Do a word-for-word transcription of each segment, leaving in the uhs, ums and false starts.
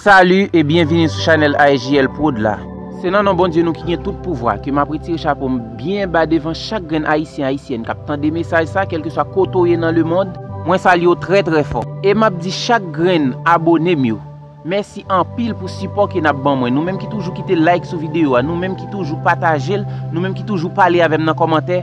Salut et bienvenue sou chanèl A S J L Prod la. Se nan non Bondye nou ki gen tout pouvwa ke m ap retire chapo m byen ba devan chak grenn Ayisyen, Ayisyèn k ap tande mesaj sa, kèlkeswa kote w ye nan lemonn. Mwen salye w trè, trè fò. E m ap di chak grenn abone m yo, mèsi anpil pou sipò ke n ap ban mwen. Nou menm ki toujou kite like sou videyo a, nou menm ki toujou pataje l, nou menm ki toujou pale avè m nan kòmantè,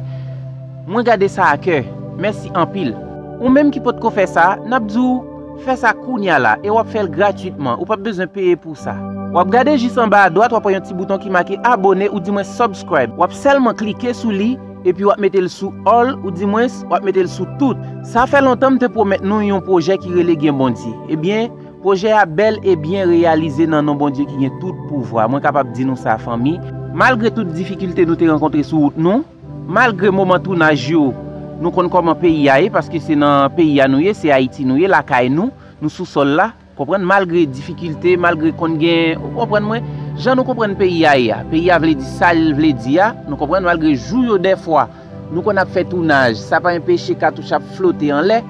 mwen gade sa a kè. Mèsi anpil. Ou menm ki potko fè sa, n ap di w, fè sa kounya la, e w ap fè l gratwitman, ou p ap bezwen peye pou sa. W ap gade jis anba adwat, w ap wè yon ti bouton ki make abone, ou di mwen subscribe. W ap sèlman klike sou li, epi w ap mete l sou all, ou di mwen, w ap mete l sou tout. Sa fè lontan m te pwomèt nou yon pwojè ki rele Gen Bondye. Ebyen, pwojè a bèl e byen reyalize nan non Bondye ki gen tout pouvwa. Mwen kapab di nou sa, fanmi. Malgre tout difikilte nou te rankontre sou wout nou, malgre moman tounaj yo, nou konn kòman peyi a ye, paske se nan peyi a nou ye, se Ayiti nou ye, lakay nou, nou sou sòl la, konprann, malgre difikilte, malgre konn gen, ou konprann mwen, jan nou konprann peyi a ye a. Peyi a vle di sa l vle di a, nou konprann, malgre jou yo dèfwa, nou konn ap fè tounaj, sa pa enpeche katouch ap flote anlè,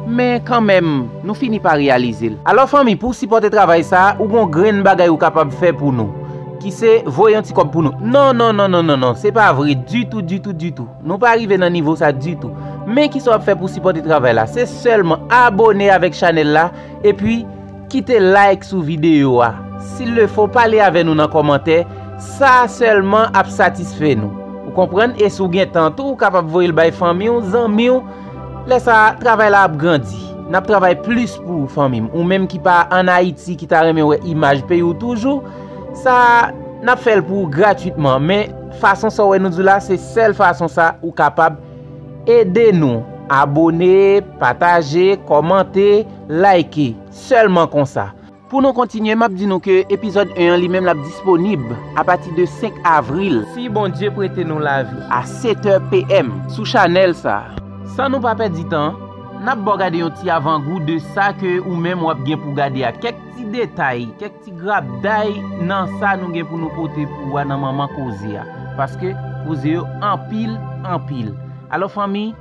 men kanmenm, nou fini pa reyalize l. Alò fanmi, pou w sipòte travay sa a, ou gon grenn bagay ou kapab fè pou nou, ki se voye yon ti kòb pou nou. Non, non, non, non, non, non, se pa vre ditou, ditou, ditou. Nou pa rive nan nivo sa ditou. Men kisa w ap fè pou sipòte travay la? Se sèlman abone avèk chanèl la, epi kite like sou videyo a. S'il le faut, pale avè nou nan kòmantè. Sa sèlman ap satisfè nou. Ou konprann? E si w gen tan tou, ou kapab voye l bay fanmi w, zanmi w. Lè sa a, travay la ap grandi. N ap travay plis pou ou, fanmi m. Ou menm ki pa ann Ayiti, ki ta renmen wè imaj peyi w toujou, sa a, n ap fè l pou ou gratwitman. Men, fason sa w wè nou di w la, se sèl fason sa ou kapab ede nou. Abone, pataje, kòmante, like. Sèlman konsa. Pou nou kontinye, m ap di nou ke epizòd en an li menm l ap disponib apati de senk avril, si Bondye prete nou lavi, a sèt è P M sou chanèl sa a. San nou pa pèdi tan, n ap ba w gade yon ti avangou de sa ke ou menm w ap gen pou gade a. Kèk ti detay, kèk ti grabday nan sa nou gen pou nou pote pou ou a nan manman koze a. Paske koze yo anpil, anpil. Alò fanmi,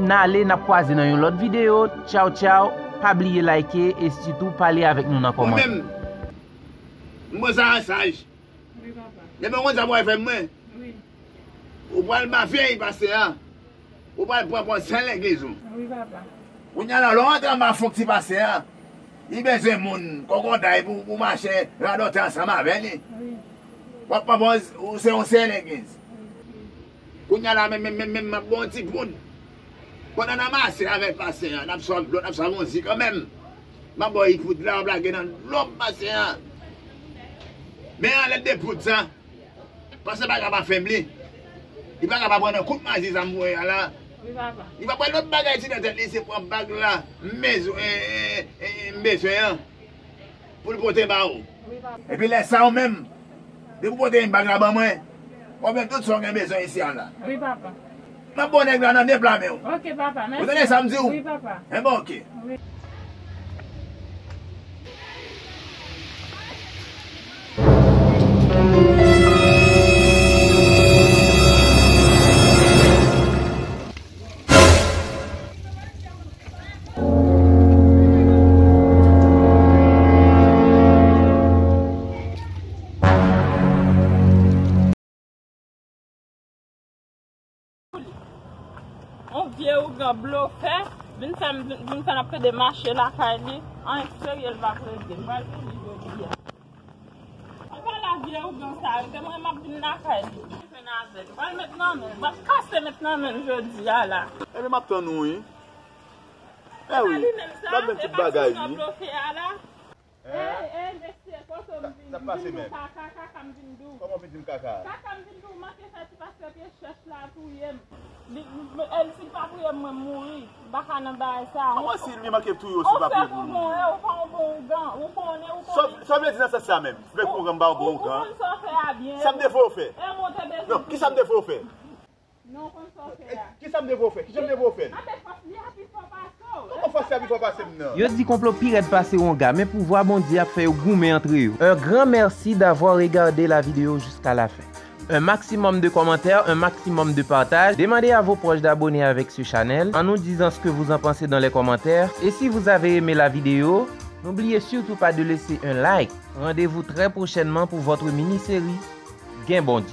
n ale, n ap kwaze nan yon lòt videyo. Tchaw, tchaw. Pa bliye like e sitou pale avèk nou nan kòmantè. Mwen menm, m pran sa an saj. Wi, papa. Depi w konn sa pou w fè mwen. Wi. Ou pral mafye pastè a. Ou pral pran pòz sè legliz ou. Wi, papa. Kounye a la, lè w antre anba fon ti pastè a, li bezwen moun, kokoday pou, pou mache radòtè ansanm avè li. Wi. W ap pran pòz, ou se yon sè legliz. Wi. Kounye a la, menm, menm, menm, menm, m ap ba w ti poud. Pandan n anmase avèk pastè a, n ap sòv dlo, n ap sòv yon zi kanmenm. M ap ba w ti poud la, w ap lage nan dlo pastè a. Men anlè de poud sa, pastè pa ka pa febli. Li pa ka pa pran nan kout maji sa m voye a la. Wi, papa. Li pa pran lòt bagay ti nan tèt li, se pran bag la, m bezwen, e, e, e, m bezwen an. Pou l pote ba ou. Wi, papa. Epi lè sa ou menm, depi w pote yon bag la ban mwen, w ap jwenn tout sa w gen bezwen isi a la. Wi, papa. M ap ba w nèg la nan de pla men w. Ok, papa, mèsi. Ou tande sa m di w? Wi, papa. Enben, ok. Wi. On vye ougan blofè, vin fè m, vin fè n ap pede mache lakay li, anyen serye l p ap regle. M pral pou li jodi a. Ou pa la vye ougan sa, rete mwen m ap vin lakay li. Jwenn avè l. Pral met nan men l. M ap kase met nan men l jodi a la. Ebyen, m ap tann ou, wi. E wi, m ap jwenn tout bagay, wi. Ey, ey, mesye, kote w m vin, m vin di w kaka, kaka m vin di w. Kòman w vin di m kaka? Kaka m vin di w, manke fè ti pastè pye chèch la touye m. Li, li, e si l pa touye m, mwen mouri. M pa ka nan bagay sa. Kòman si li manke touye w si l pa touye m? Ou fè pou mwen, ou pa yon bon ougan, ou konnen, ou konnen. Sa w vle di nan sans sa menm? Ou vle pou ougan m pa yon bon ougan? Ou konn sa w fè a byen. Sa m te fè w fè? E mwen te bezwen. Non, kisa m te fè w fè? Non, w konn sa w fè a. Kisa m te fè w fè? Kisa m te fè w fè? Anben, fòs li a pi fò pase w. Kòman fòs li a pi fò pase m nan? Yo di konplo pi rèd pase wonga, men pouvwa Bondye ap fè yo goumen antre yo. Un grand merci d'avoir regardé la vidéo jusqu'à la fin. Un maximum de commentaires, un maximum de partages. Demandez à vos proches d'abonner avec ce channel en nous disant ce que vous en pensez dans les commentaires. Et si vous avez aimé la vidéo, N'oubliez surtout pas de laisser un like. Rendez-vous très prochainement pour votre mini-série. Gen Bondye.